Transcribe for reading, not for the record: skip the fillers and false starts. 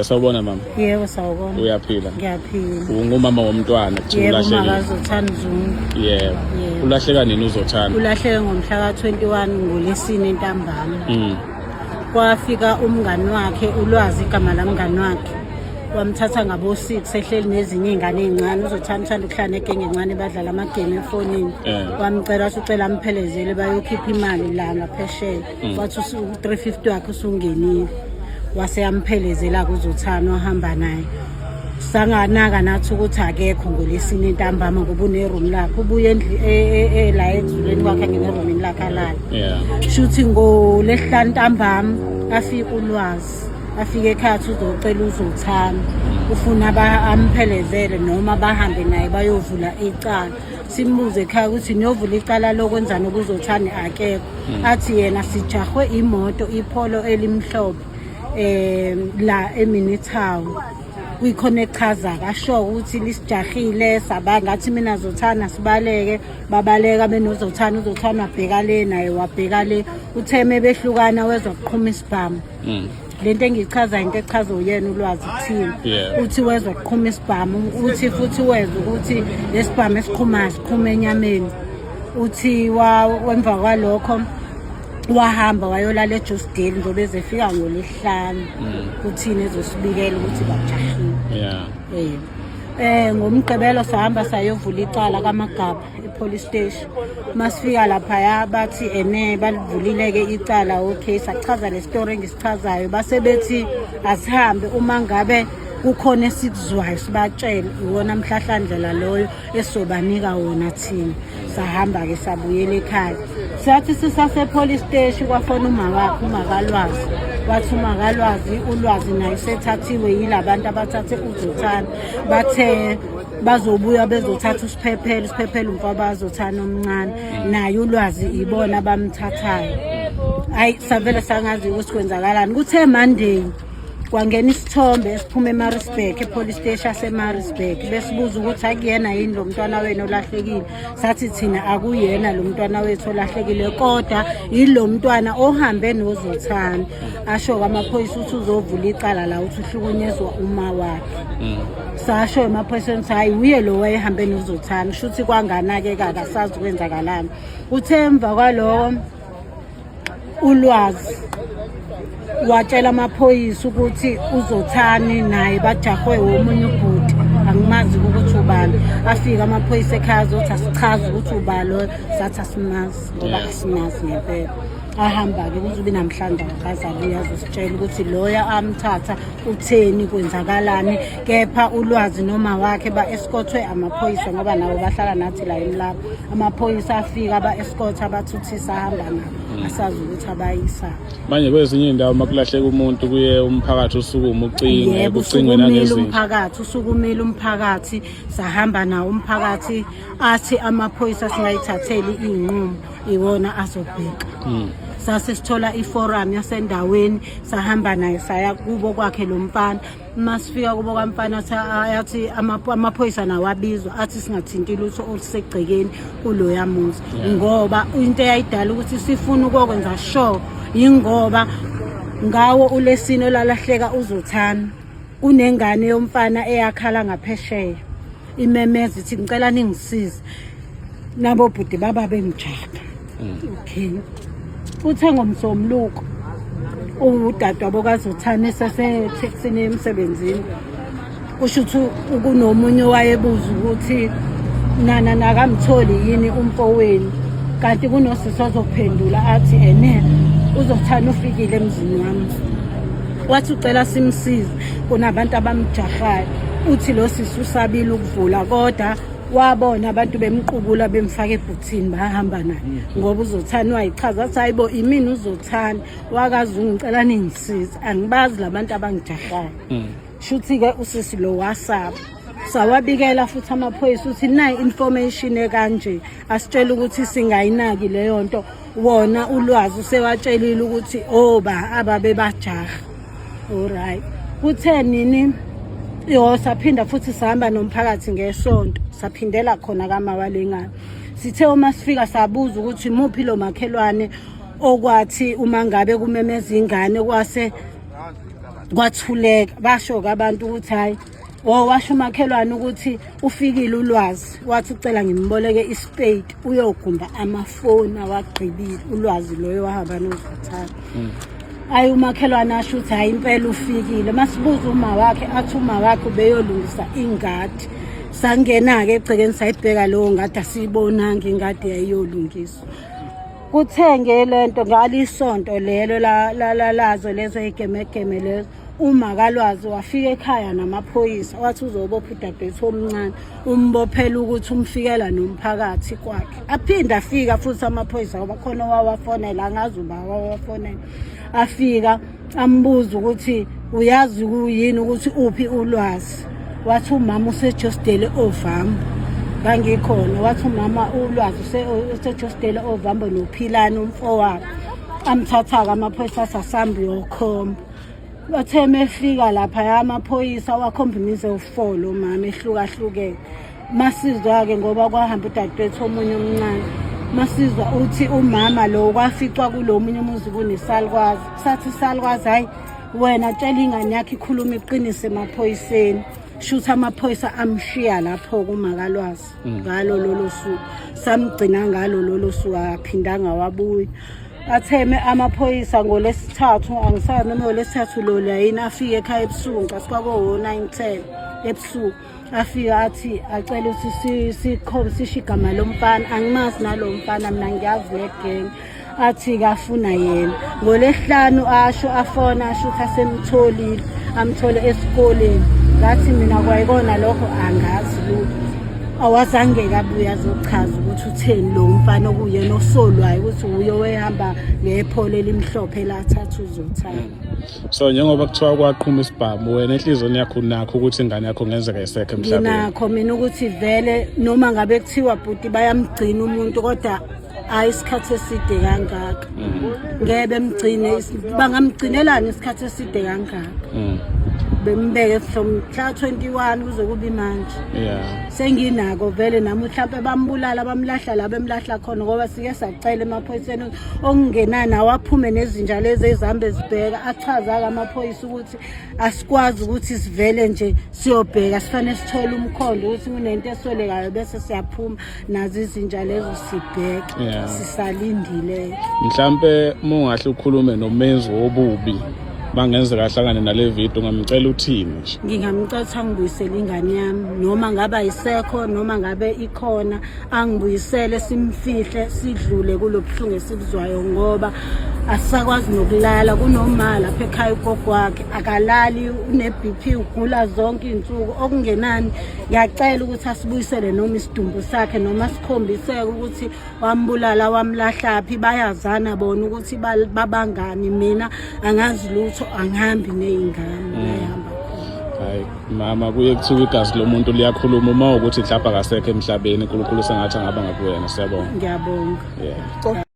Sawubona mama. Yebo sawubona. Uyaphila? Ngiyaphila. Ungumama womntwana kuthiwa Yebo ulahlekile. makazothanda Zungu. Yebo. Yebo. Ulahleka nini uzothanda? Ulahleke ngomhla ka-21 ngoLwesine ntambama. Kwafika umngani wakhe uLwazi igama lamngani wakhe. Wamthatha ngabo-6 ehleli nezinye iy'ngane ey'ncane uzothanda uthanda ukuhlala negenge encane badlala amagemu efonini. Wamcela wathi ucela amphelezele bayokhipha imali la ngaphesheya. Wathi u-350 wakhe usungenile wase yamphelezela kuzothana wahamba naye sanganaka nathi ukuthi akekho ngolesine ntambama ngoba uneroom lakhe ubuye la ekuzuleni kwakhe angene erumini lakhe alale. Shuthi ngolesihlanu ntambama afike uLwazi afike ekhaya athi uzocela uzothana ufuna amphelezele noma bahambe naye bayovula icala. Simbuze ekhaya ukuthi niyovula icala lokwenzani okuzothani akekho. Athi yena sijahwe imoto iPolo elimhlophe la eMinitown kuyikhona echaza kasho ukuthi lisijahile saba ngathi mina zothana sibaleke babaleka benozothana uzothana wabheka le naye wabheka le utheme behlukana wezwa kuqhuma isibhamu. Lento engiyichaza into echaza uyena uLwazi kuthini. Uthi wezwa kuqhuma isibhamu uthi futhi wezwa ukuthi lesibhamu esiqhumayo siqhuma enyameni. Uthi emva kwalokho wahamba wayolala eJosedale njengoba ezefika ngolesihlanu kuthini ezosibikela ukuthi bajahile. Ngomgqibelo sahamba sayovula icala kaMagaba e-police station. Masifika laphaya bathi ene balivulile-ke icala, okay sachaza le story engisichazayo base bethi asihambe uma ngabe kukhona esikuzwayo sibatshele iwona mhlahlandlela loyo esizobanika wona thina. Sahamba-ke sabuyela ekhaya. Sathi sisase-police station kwafona uma wakhe uMakalwazi wathi uMakalwazi uLwazi naye usethathiwe yilabantu abathathe uZothana bathe bazobuya bezothatha usiphephelo usiphephelo umfaba omncane naye uLwazi ibona abamthathayo. Hayi savele sangazi ukuthi kwenzakalani. Kuthe Monday kwangena isithombe esiphuma eMaritzburg epolice station yaseMaritzburg besibuza ukuthi akuyena yini lo mntwana wenu olahlekile. Sathi thina akuyena lo mntwana wethu olahlekile kodwa yilo mntwana ohambe noZothana. Asho amaphoyisa ukuthi uzovula icala la uthi uhlukunyezwa uma wakhe. Sasho emaphoyiseni ukuthi hayi uye lo wayehambe noZothana shuthi kwanganake-ke akasazi kwenzakalani. Uthe emva kwaloko uLwazi watshela amaphoyisa ukuthi uZothani naye bajahwe womunye ubhuti angimazi ukuthi ubani. Afika amaphoyisa ekhaya azothi asichaze ukuthi ubani loyo sathi asimazi ngoba asimazi ngempela. Ahamba-ke kuze ube namhlanje akaze abuye azositshela ukuthi loya amthatha utheni kwenzakalani kepha uLwazi noma wakhe ba-escortwe amaphoyisa ngoba nabo bahlala nathi la eMlapha. Amaphoyisa afika ba-escort abathuthisa ahamba nabo asazi ukuthi abayisa. Manje kwezinye iy'ndawo uma kulahleka umuntu kuye umphakathi usukume ucinge Yebo, kucingwe usukumile nangezinja. umphakathi usukumile umphakathi sahamba nawo umphakathi athi amaphoyisa singayithatheli iy'nqumo iwona azobheka. Sase sithola iforum yasendaweni sahamba naye saya kubo kwakhe lo mfana. Masifika kubo kamfana athi amaphoyisa nawo abizwa athi singathinti lutho olusegcekeni kuloya muzi ngoba into eyayidala ukuthi sifune ukokwenza sure yingoba ngawo ulesine olalahleka uZothana kunengane yomfana eyakhala ngaphesheya imemeza ithi ngicela ningisize nabo bhuti baba bengijaha. Okay. Uthe ngomsombuluko udadewabo kaZothana esesethekisini emsebenzini kusho ukuthi kunomunye owayebuza ukuthi nana nakamtholi yini umfowenu kanti kunosisi ozophendula athi ene uZothana ufikile emzini wami wathi ucela simsize kunabantu abamjahayo. Uthi lo sisi usabile ukuvula kodwa wabona abantu bemqubula bemfaka ebhuthini bahamba naye ngoba uZothana wayichaza athi hayibo imini uZothana wakaZungu ngicela ningisize angibazi labantu abangijahayo. Shuthi-ke usisi lo wasaba sawabikela futhi amaphoyisa ukuthi nayi information ekanje asitshela ukuthi singayinaki leyo nto wona uLwazi usewatshelile ukuthi oba ababebajaha. Alright kuthe nini yo saphinda futhi sahamba nomphakathi ngesonto saphindela khona kamawalengane. Sithe uma sifika sabuza ukuthi muphi lo makhelwane okwathi uma ngabe kumemeza ingane kwase Kwathuleka, basho-ke abantu ukuthi hhayi, o washo umakhelwane ukuthi ufikile uLwazi, wathi ucela ngimboleke isipeyiti uyogumba amafoni awagqibile. ULwazi loyo wahamba noZothanda. Ayi, umakhelwane asho ukuthi hhayi, impela ufikile. Masibuza uma wakhe, athi uma wakhe ubeyolungisa ingadi. Sangena-ke egcekeni, sayibheka leyo ngadi, asiyibonanga ingadi yayiyolungiswa. Kuthe lento ngalisonto lelo lazo lezo igemegeme lezo, uma kaLwazi wafika ekhaya namaphoyisa, wathi uzobopha udadewethu omncane, umbophela ukuthi umfikela nomphakathi kwakhe. Aphinde afika futhi amaphoyisa, ngoba khona owawafonela, angazi uba wawafonela, afika ambuza ukuthi uyazi kuyini ukuthi uphi uLwazi. Wathi umama usejostele Ovambo, ngangikhona. Wathi umama uLwazi usejostele Ovambo noPhilani umfowabo. Amthatha-ke amaphoyisa, athi asambe uyokhomba. Bathe mefika lapha amaphoyisa, wakhomba imizi ewu-4 lo mama ehlukahlukene. Masizwa-ke, ngoba kwahamba udadewethu omunye omncane, masizwa uthi umama lo kwaficwa kulo omunye umuzi kunesalukwazi. Sathi isalukwazi, hhayi wena, tshela ingane yakho ikhuluma iqinise emaphoyiseni. Shuthi amaphoyisa amshiya lapho kumakalwazi ngalo lolo suku, samgcina ngalo lolo suku, akaphindanga wabuya. Atheme amaphoyisa ngolesithathu, angisazi noma ngolesithathu lo yini, afike ekhaya ebusuku, ngicasi kwako-9 10 ebusuku. Afika athi acela ukuthi sisho igama lomfana. Angimazi nalo mfana mina, ngiyazi le-gang. Athi kafuna yena. Ngolesihlanu asho, afona, asho ukuthi asemtholile, amthole esikoleni. Ngathi mina kwayikona lokho, angazi lutho. Awazange kabuye azochaza ukuthi utheni lo mfana okuyena osolwayo ukuthi uye wehamba ngepholo elimhlophe lathatha uZothanda. So njengoba kuthiwa kwaqhuma isibhamu, wena enhliziyweni yakho unakho ukuthi ingane yakho kungenzeka isekho emhlabeni? Nginakho mina ukuthi vele noma ngabe kuthiwa bhuti bayamgcina umuntu, kodwa hayi isikhathi eside kangaka. Ngeke bemgcine, bangamgcinelani isikhathi eside kangaka? Bembeke from mhla 21 kuze kube manje. Senginako vele nami, mhlawumbe bambulala, bamlahla la bemlahla khona, ngoba sike sacela emaphoyiseni okungenani awaphume nezinja lezi ezihambe zibheka. Achaza-ke amaphoyisa ukuthi asikwazi ukuthi sivele nje siyobheka, sifanele sithole umkhondo ukuthi kunento esolekayo, bese siyaphuma nazo izinja lezo sibheke. Sisalindile. Mhlampe uma ungahle ukhulume nomenzi wobubi, bangenzeka ahlangane nale video, ungamcela uthini nje? Ngingamcela ukuthi angibuyisele ingane yami, noma ngabe ayisekho, noma ngabe ikhona, angibuyisele, simfihle, sidlule kulo buhlungu esibuzwayo, ngoba asisakwazi nokulala. Kunoma lapha ekhaya ugogo wakhe akalali, une-BP, ugula zonke iy'nsuku. Okungenani ngiyacela ukuthi asibuyisele noma isidumbu sakhe, noma sikhombiseke ukuthi wambulala wamlahlaphi. Bayazana bona ukuthi babangani. Mina angazi lutho, angihambi ney'ngane bayahamba khona. Hayi mama, kuye kuthiwa igazi lomuntu liyakhuluma. Uma ukuthi mhlawumbe akasekho emhlabeni, uNkulunkulu sengathi angaba ngakuwena. Siyabonga. Ngiyabonga. Yeah.